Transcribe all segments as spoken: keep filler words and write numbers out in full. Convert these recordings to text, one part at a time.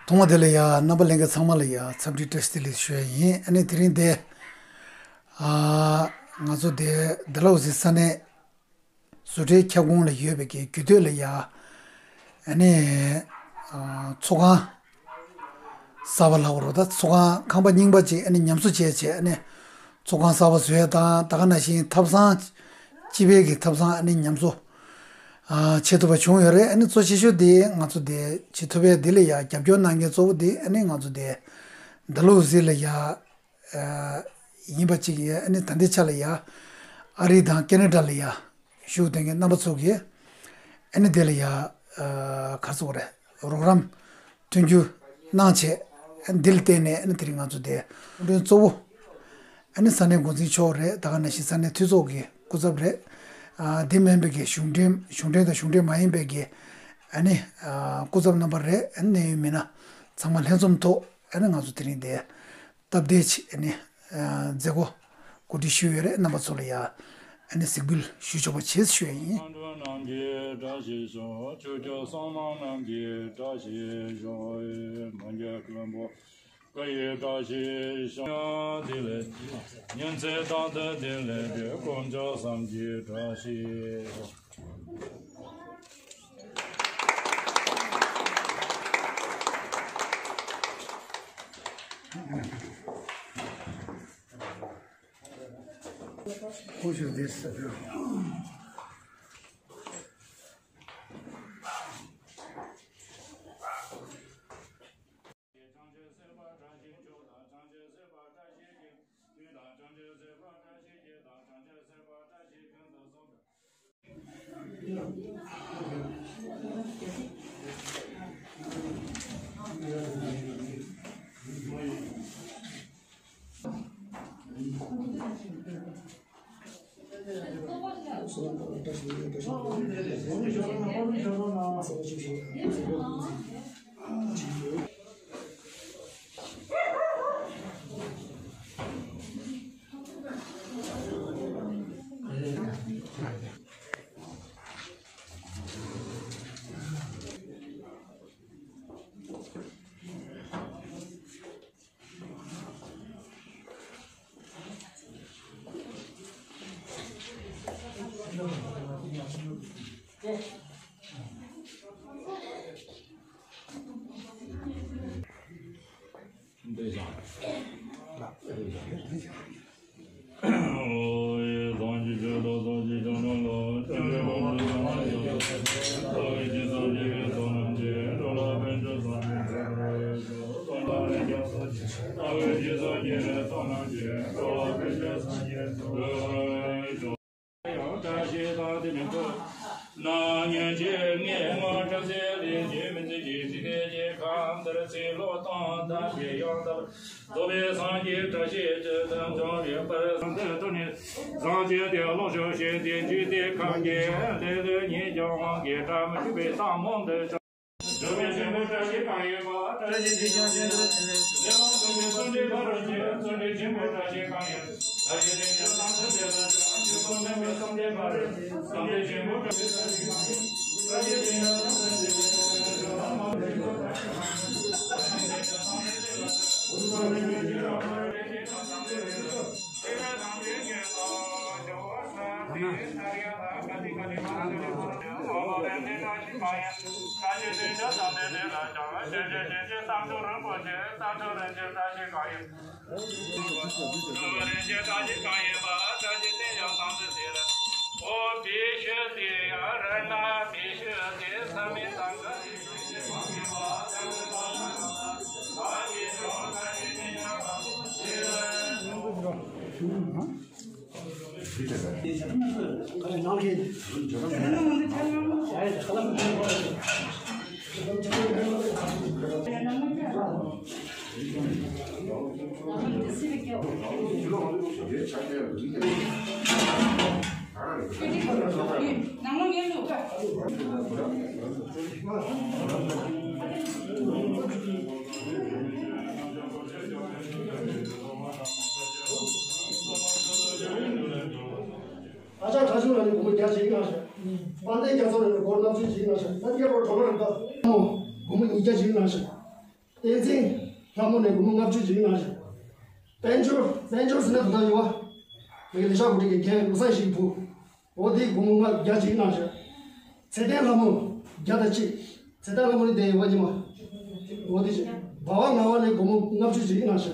ཐོག་མ་དེ་ལ་ཡ་རྣམ་པ་ལྷན་རྒྱས་ཚང་མ་ལ་ཡ་འཚམས་འདྲི་བཀྲ་ཤིས་བདེ་ལེགས་ཞུ་ཡ་ཡིན། ཨ་ནི་དེ་རིང་དེ་ཨ་ང་ཚོ་དེ་ཌལ་ཧོ་སི་ས་གནས་བཟོ་གྲྭའི་ཁྱབ་ཁོངས་ལ་ཡོད་པའི་གི་རྒྱུད་སྟོད་ལ་ཡ་ཨ་ནི་ཨ་ཚོགས་ཁང་གསར་པ་ལབ་དགོས་རེད། ད་ཚོགས་ཁང་ཁང་པ་རྙིང་པ་ཅིག་ཨ་ནི་ཉམས་གསོ་བྱས་བྱས། ཨ་ནི་ཚོགས་ཁང་གསར་པ་བཟོ་ཡ་དང་། ད་ག་ནང་བཞིན་ཐབ་ཚང་། སྤྱི་པའི་གི་ཐབ་ཚང་ཨ་ནི་ཉམས་གསོ་ཨ་བྱེད་ཐུབ་པ་བྱུང་ཡོད་རེད། ཨ་ནི་གཙོ་ཆེ་ཤོས་དེ་ང་ཚོ་དེ་བྱེད་ཐུབ་པའི་དེ་ལ་ཡ་རྒྱབ་སྐྱོར་གནང་མཁན་གཙོ་བོ་དེ་ཨ་ནི་ང་ཚོ་དེ་ཌལ་ཧོ་སི་ལ་ཡ་ཨ་ཡིན་པ་ཅིག་ཡ། ཨ་ནི་ད་ལྟའི་ཆ་ལ་ཡ་ཨ་རི་དང་ཁེ་ན་ཌ་ལ་ཡ་བཞུགས་བསྡད་མཁན་རྣམ་པ་ཚོ་གིས་ཨ་ནི་དེ་ལ་ཡ་ཨ་ག་རེ་ཟེར་དགོས་རེད། རོགས་རམ་མཐུན་འགྱུར་གནང་བྱས། ཨ་ནི་འདི་ལ་བརྟེན་ནས་ཨ་ནི་དེ་རིང་ང་ཚོ་དེ་སྐུ་མགྲོན་གཙོ་བོ་ཨ་ནི་ས་གནས་འགོ་འཛིན་མཆོག་རེད། ད་ག་ནང་བཞིན་ས་གནས་འཐུས་ཚོགས་ཀྱི་སྐུ་ཚབ་རེད། ཨ་དེ་མིན་པའི་གི་གཞུང་འབྲེལ་གཞུང་འབྲེལ་དང་གཞུང་འབྲེལ་མ་ཡིན་པའི་གི་ཨ་ནི་ཨ་སྐུ་ཚབ་རྣམ་པ་རེད། ཨ་ནི་གནད་ཡོད་མི་སྣ་ཚང་མ་ལྷན་འཛོམས་ཐོག་ཨ་ནི་ང་ཚོ་དེ་རིང་དེ་སྟབས་བདེ་ཆེད་ཨ་ནི་ཨ་མཛད་སྒོ་གོ་སྒྲིག་ཞུས་ཡོད་རེད། རྣམ་པ་ཚོ་ལ་ཡ་ཨ་ནི་གཟིགས་འབུལ་ཞུ་ཆོག་པ་བྱེད་ཞུ་ཡ་ཡིན། གང་འགྲོ་རྣམས་ཀྱི་བཀྲ་ཤིས་ཤོག་ཆོས་སྐྱོང་སྲུང་མ་རྣམས་ཀྱི་བཀྲ་ཤིས་ཤོག་མི་འགྱུར་མགོན་པོ་ཀུན་གྱི་བཀྲ་ཤིས་ཤོག་དེ་ལས་ཉིན་མཚན་རྟག་ཏུ་བདེ་ལེགས་འབྱུང་། དཀོན་མཆོག་གསུམ་གྱི་བཀྲ་ཤིས་ཤོག Who should this? བཀྲ་ཤིས་དང་དེ་མིན་འགྲོ། ན་ཉོན་ཅིག་ངས་ངོ་སྤྲོད་ཟེར་ལས་ཀྱི་མི་ཚེ་གི་ཚིག་གི་ཁམས་འདིར་ཚིག་ལོ་སྟོང་ཐམས་ཅད་ཡང་དག་རྫོགས་པའི་སངས་རྒྱས་བཀྲ་ཤིས་སྤྱི་དང་འབྱུང་བའི་བར་གསུམ་དུ་ཐུག་ནས་བཟང་སྤྱོད་དེ་ལོག་ཕྱོགས་ཞེན་དེ་འཇིག་རྟེན་ཁམས་ཀྱི་ལས་ལས་ཉིད་ཀྱང་དབང་གིས་བཀྲ་མི་ཤིས་པའི་ས་མོ་འདི། འགྲོ་བའི་ཆེན་པོ་བཀྲ་ཤིས་གང་ཡིན་པ། བཀྲ་ཤིས་དེ་ཀྱང་གཞན་དུ་མེད། ལས་དབང་བསྟོད་པའི་བརྩོན་འགྲུས་ཕ་རོལ་ཕྱིན། བརྩོན་འགྲུས་ཆེན་པོ་བཀྲ་ཤིས་གང་ཡིན། བཀྲ་ཤིས་དེ་ཀྱང་ལམ་དུ་བདེ་ལ་འཇུག་ཆོས་སྐུ་མངོན་པའི་སངས་རྒྱས་ཕ་རོལ། བསམ་གཏན་ཆེན་པོ་བཀྲ་ཤིས་གང་ཡིན། བཀྲ་ཤིས་དེ་ཀྱང་ལམ་དུ་བདེ་ལ་འཇུག་ཆོས་སྐུ་མངོན་པའི་སངས་རྒྱས་ཕ་རོལ། ཨ་ཅག་གྲྭ་ཆུང་རང་ནས་སྒོར་མོ་བརྒྱ་ཅིག་གནང་ཤག་དཔལ་ལྡན་རྒྱ་མཚོ་རང་ནས་སྒོར་ལྔ་བཅུ་ཅིག་གནང་ཤག་ད་སྐྱེ་བོ་གྲོགས་མོ་རང་ད་སྒོར་མོ་ཉིས་བརྒྱ་ཅིག་གནང་ཤག་བསྟན་འཛིན་ལྷ་མོ་ནས་སྒོར་མོ་ལྔ་བཅུ་ཅིག་གནང་ཤག་དཔལ་འབྱོར་དཔལ་འབྱོར་ཟེར་ན་ད་ལྟ་ཡོད་བ། ངེད་ཀྱི་ལས་ཤག་གོ་སྒྲིག་གི་རྒན་བློ་བཟང་ཞིག་བུ། འོ་དེས་སྒོར་མོ་ལྔ་བརྒྱ་ཅིག་གནང་ཤག་ཚེ་བརྟན་ལྷ་མོ་བརྒྱ་དང་གཅིག་ཚེ་བརྟན་ལྷ་མོ་ནི་དེ་ཡོད་པ་ཉི་མ། འོ་དེ་ཅིག་འབའ་བ་ངག་དབང་ནས་སྒོར་མོ་ལྔ་བཅུ་ཅིག་གནང་ཤག་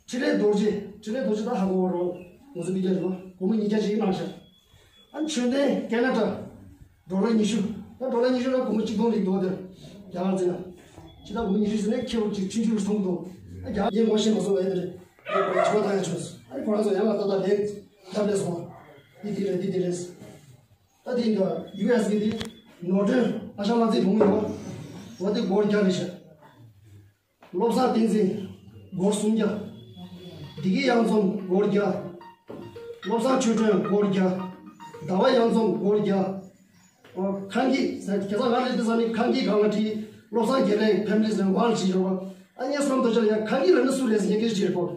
འཕྲིན་ལས་རྡོ་རྗེ། འཕྲིན་ལས་རྡོ་རྗེ་ད་ཧ་གོ་བ་རོགས། ང་ཚོ་མི་སྐྱ་རེད་བ། སྒོར་མོ་ཉིས་བརྒྱ་ཅིག་གནང་ཤག་ཨ་ནི་ཆོས་ལྡན་ཁེ་ན་ཌ། ཌོ་ལར་ཉི་ཤུ། ད་ཌོ་ལར་ཉི་ཤུ་ལ་སྒོར་མོ་གཅིག་སྟོང་ལེགས་འདུག་དེར། རྒྱ་གར་ཟེར་ན། ཅི་ད་སྒོར་མོ་ཉི་ཤུ་ཟེར་ནས་ཁེའུ་གཅིག་ཆུང་ཆུང་མཐོང་འདུག་ཨ་རྒྱ་ཡིན་ངོ་ཤེས་མ་སོང་བས་དེ་རེད། ཨ་ཁོ་རང་ཚོ་ཡང་ལ་ཏག་ཏག་ལེགས་ལབ་ལས་སོང་། འདི་འདི་རེད་འདི་འདི་རེད། ད་དེ་འདྲ་ཡུ་ཨེས་གི་དེ་ནོར་སྒྲོན་ཨ་ཞང་ལགས་ཚེ་བུ་མོ་ཡོད་པ། འོ་དེ་སྒོར་བརྒྱ་རེད་ཤག་བློ་བཟང་བསྟན་འཛིན། སྒོར་སུམ་བརྒྱ། བདེ་སྐྱིད་གཡང་འཛོམས། སྒོར་བརྒྱ། བློ་བཟང་ཆོས་སྒྲོན། སྒོར་བརྒྱ། ཟླ་བ་གཡང་འཛོམས། སྒོར་བརྒྱ། ཨོ། ཁང་གི་ཟེར་ཁ་སང་ང་རེད་དེ་ས་ནི་ཁང་གི་སྒང་ལ་བྲིས། བློ་བཟང་དགེ་ལེགས་ཕེ་མི་ལི་ཟེར་ཝང་ལ་བྲིས་ཡོད་པ། ཨ་ངས་བསམ་དུ་བྱས་ལ་ཡ་ཁང་གི་ལ་ནི་སུ་རེད་ཟེར་ངས་སྐད་ཆ་དྲིས་པ།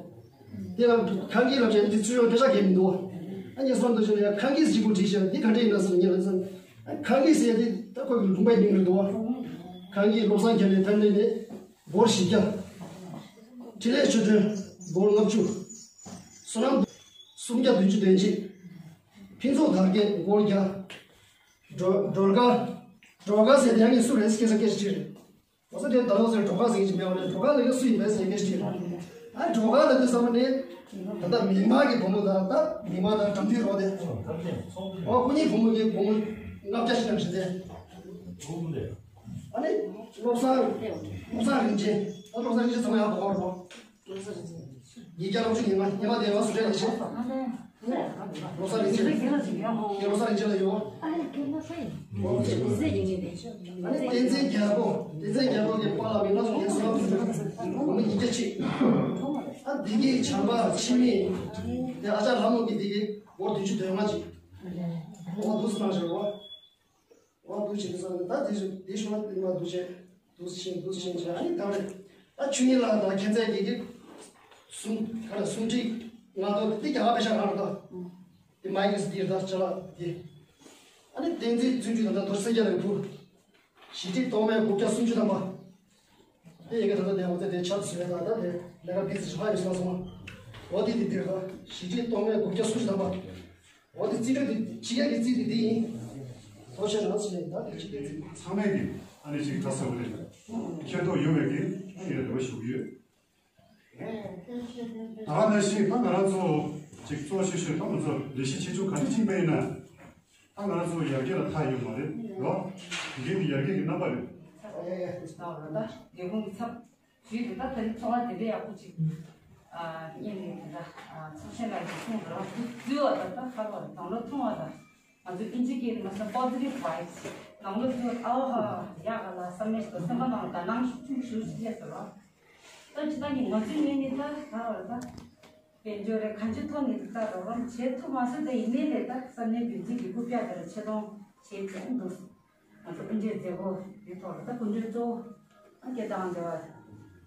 དེ་ལ་ཁང་གི་ལ་བྱས་འདི་ཚུར་ཡོང་སྐད་ཆ་གས་མི་འདུག་ཨ་ངས་བསམ་དུ་བྱས་ལ་ཡ་ཁང་གི་ཟིག་གུ་བྲིས་ཤག་འདི་ག་འདྲ་ཡིན་ན་ཟེར་ངས་ལ་ཟེར། ཨ་ཁང་གི་ཟེར་ཡ་དེ་ད་ཁོ་གི་ལུང་པའི་མིང་རེད་འདུག་ཁང་གི་བློ་བཟང་དགེ་ལེགས་ཕེ་མི་ལི་ནས། སྒོར་བཞི་བརྒྱ། འཕྲིན་ལས་ཆོས་སྒྲོན། སྒོར་ལྔ་བཅུ། བསོད་ནམས། སུམ་བརྒྱ་བདུན་ཅུ་དོན་གཅིག་ཕུན་ཚོགས་དར་རྒྱས། སྒོར་བརྒྱ། སྒྲོལ་སྒྲོལ་དཀར། སྒྲོལ་དཀར་ཟེར་དེ་ཡང་ངས་སུ་རེད་སྐད་ཆ་སྐད་ཆ་ཅིག་རེད། ང་ཚོ་དེ་ད་ལོ་ཟེར་སྒྲོལ་དཀར་ཟེར་གྱི་མེད་པ་ནས་སྒྲོལ་དཀར་ལ་ཡང་སུ་ཡིན་པས་ཟེར་སྐད་ཆ་ཅིག་རེད། ཨ་སྒྲོལ་དཀར་ལ་དེ་བསམ་པ་ནས། ད་ལྟ་མིག་དམར་གྱི་བུ་མོ་དང་ད་མིག་དམར་དང་དགྲ་འདུལ་རོགས་དེ། ཨོ་སྐུ་ཉིད་བུ་མོ་གི་སྒོར་མོ་ལྔ་བརྒྱ་ཞིག་གནང་ཞིག་ཟེར། ཨ་ནི། བློ་བཟང་། བློ་བཟང་རིན་ཆེན། ཨ་བློ་བཟང་རིན་ཆེན་ཚང་མ་ཡག་པོ་གོ་རོགས། ཉིས་བརྒྱ་ལྔ་བཅུ་ཉི་མ་ཉི་མ་དེ་ཡང་སུ་རེད་ལས་བྱེད། བློ་བཟང་རིན་ཆེན། ཁྱེད་བློ་བཟང་རིན་ཆེན་ལ་ཡོད། ཨ་ནི་བསྟན་འཛིན་རྒྱལ་པོ། བསྟན་འཛིན་རྒྱལ་པོ་གི་པཱ་ལགས་མི་ལ་སོང་ཡིན་སོང་། ཉིས་བརྒྱ་གཅིག་ཨ་བདེ་སྐྱིད་བྱམས་པ་འཆི་མེད། དེ་ཨ་ཅག་ལྷ་མོ་གི་བདེ་སྐྱིད་སྒོར་བདུན་ཅུ་དོན་ལྔ་ཅིག་ཨོ་འདུག་སེ་གནང་ཞེས་པ། ཨོ་འདུག་བྱེད་ཀྱི་སོང་ད་དེ་ཚོ་དེ་ཤོག་ལ་དེ་མ་འདུག་བྱེད། འདུག་སེ་ཕྱིན་འདུག་སེ་ཕྱིན་བྱས་ཨ་ནི་ད་རེད། ད་ཆོས་ཉིད་ལགས་དང་མཁྱེན་བརྩེ་དགེ་རྒན། གསུང་ག་ལ་གསུང་ཁྲིད་ང་ཚོ་དེ་རྒྱ་གར་པེ་ཤ་རང་རེད་ད། དེ་མ་ཡིག་སི་དེ་རེད་ད་ཅ་ལག་དེ། ཨ་ནི་བསྟན་འཛིན་བརྩོན་འགྲུས་དང་ད་དོ་སེ་རྒྱ་ལ་བུ། ཞི་ཁྲི་ཏོག་མའི་སྒོར་བརྒྱ་སུམ་ཅུ་ཐམ་པ། དེ་ཡི་གེ་ད་ལྟ་དེ་འོ་དེ་དེ་ཆབ་སྲིད་ལས་ད་ལྟ་དེ་ལས་ཀ་བི་ཟི་ཞིག་ཧ་ཡོད་སོང་སོང་། འོ་དེ་དེ་དེ་རེད་ད་ཞི་ཁྲི་ཏོག་མའི་སྒོར་བརྒྱ་སུམ་ཅུ་ཐམ་པ། འོ་དེ་རྩིས་སྤྲོད་དེ་ཕྱི་རྒྱལ་གྱི་རྩིས་དེ་དེ་ཡིན། ཐོག་ཤེས་ནང་ཚུད་ནས་ད་དེ་ཕྱི་རྒྱལ་རྩིས། ཚང་མས་ཀྱི་ཨ་ནི་ཅིག་གྲ་ས་བ་རེད། ཁྱེད་ཐོག་ཡོང་བའི་གི་ཨ་ནི་རེ་བ་ཞུ་གི་ཡོད། ད་ག་ནང་བཞིན་ད་ང་རང་ཚོ་ཅིག་གཙོ་ཆེ་ཤོས་ད་ང་ཚོ་ལས་གཞི་ཆེ་ཆུང་ག་འདྲ་ཅིག་མེད་ན། ད་ང་རང་ཚོ་ཡར་རྒྱས་ལ་མཐའ་ཡོད་མ་རེད་རོ། དེ་གའི་ཡར་རྒྱས་ཀྱི་རྣམ་པ་རེད། ད་ལྟ་ལས་ཁུངས་ཀྱི་ཚབ་ཞུས་ཏེ་ད་ད་རིང་ཚོགས་པ་དེ་འདྲའི་ཡག་པོ་ཅིག་ཨ་གཉེར་ནས་དེ་འདྲ་ཨ་ཚོགས་ཆེན་ལ་ཡོད་ཁུངས་རོ་འཛུལ་བ་ད་ད་ཧར་བ་རེད་དང་ལོ་ཐུང་བ་དང་། ང་ཚོ་ཨིན་ཇི་སྐད་ནས་མ་སོང་positive vibes ནང་ལོགས་སུ་ཨ་ཧ་ཡག་ག་ལ་བསམ་མེད་ཞིག་སེམས་པ་ནང་ལ་དགའ་སྣང་ཤུགས་ཆེན་པོ་ཞིག་སླེབས་སོང་ར། ད་ཇི་ལྟར་ནི་ང་ཚོའི་ངོས་ནས་ད་ད་ར་ད་དཔལ་འབྱོར་རེ་གང་ཅི་ཐོག་ནས་ད་རོགས་རམ་བྱེད་ཐུབ་མ་སོང་། ད་ཡིན་ནའི་ལས་ད་ས་གནས་འགན་འཛིན་གྱི་རྐུབ་བཀྱག་དེ་ལ་ཆེ་མཐོང་བྱེད་ཀྱི་འདུག་ང་ཚོ་སྤུན་མཆེད་མཛད་སྒོ་འདི་ཐོག་ལ་ད་སྐུ་མགྲོན་གཙོ་བོ་ཨ་སྐད་བཏང་བ་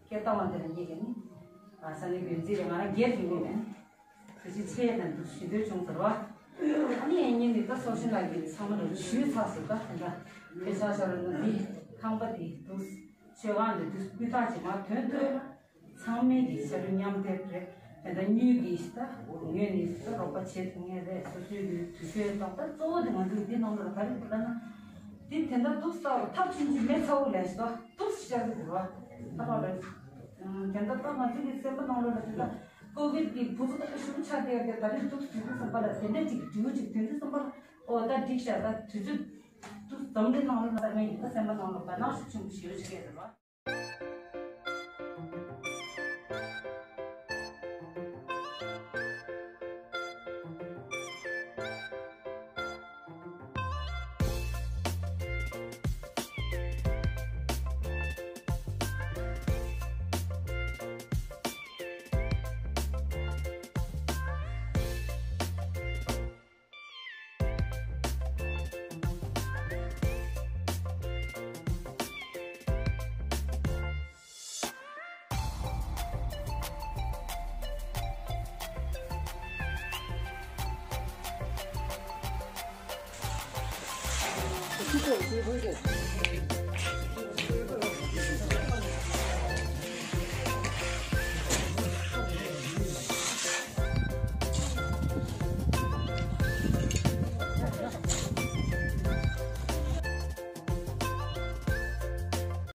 སྐད་བཏང་བ་དེ་ལ་ངེད་ཀྱིས་ནི་ས་གནས་འགན་འཛིན་རེ་ང་རང་སྒེར་གྱི་ངོས་ནས། དེ་ཕྱི་ཚེ་དང་དུ་ཞུ་འདོད་བྱུང་ཟེར་བ། ཨ་ནི་ཡང་ཉིན་ནི་ད་སོ་ཤིན་ལགས་ཀྱིས་ཚང་མ་ལ་ཞུས་ཚར་ཟེར་ད་དེ་འདྲ་དེ་ཆ་ཤར་ན་འདི་ཁང་པ་འདི་འདུག་ཆོས་ཁང་འདི་འདུག་སྤུས་དག་ཅིག་མ་ཐོན་ཐོས་ཚང་མས་ཀྱི་ཤ་རུ་མཉམ་སྡེབ་རེད། དེ་འདྲ་དངུལ་གྱི་ད་ངོས་ནས་ད་རོགས་པ་བྱེད་ཐུབ་ངེས་རེད། སོ་སོའི་གི་དུས་ཚོད་དང་ད་གཙོ་བོ་དེ་ང་ཚོའི་འདི་ནང་ལ་ག་རེ་འདུག་ལབ་ན། འདི་དེ་འདྲ་འདུག་ས་ཐབས་ཆུང་ཆུང་མེད་ཚ་བོ་ལས་ད་འདུག་ཤར་གི་འདུག་བ། ད་པ་རེད། དེ་འདྲ་ད་ང་ཚོའི་གི་སེམས་པ་ནང་ལ་ད་དེ་འདྲ། ཀོ་བིད་ཀྱི་བུ་ཚོ་ད་ཞུ་ཆ་དེ་དེ་ད་རེས་འདུག་དུས་ཚོད་ཙམ་པ་ལ་དེ་འདྲ་ཅིག་འདྲི་བ་ཅིག་དུས་ཚོད་ཙམ་པ་ལ་ཨོ་ད་འགྲིག་ཤག་ད་དུས་ཚོད་འདུག་འཛམ་གླིང་ནང་ལ་ད་ངས་ད་སེམས་པ་ནང་ལ་དགའ་སྣང་ཤུགས་ཆེན་པོ་ཞེ་པོ་ཅིག་སྐྱེས་ཟེར་བ།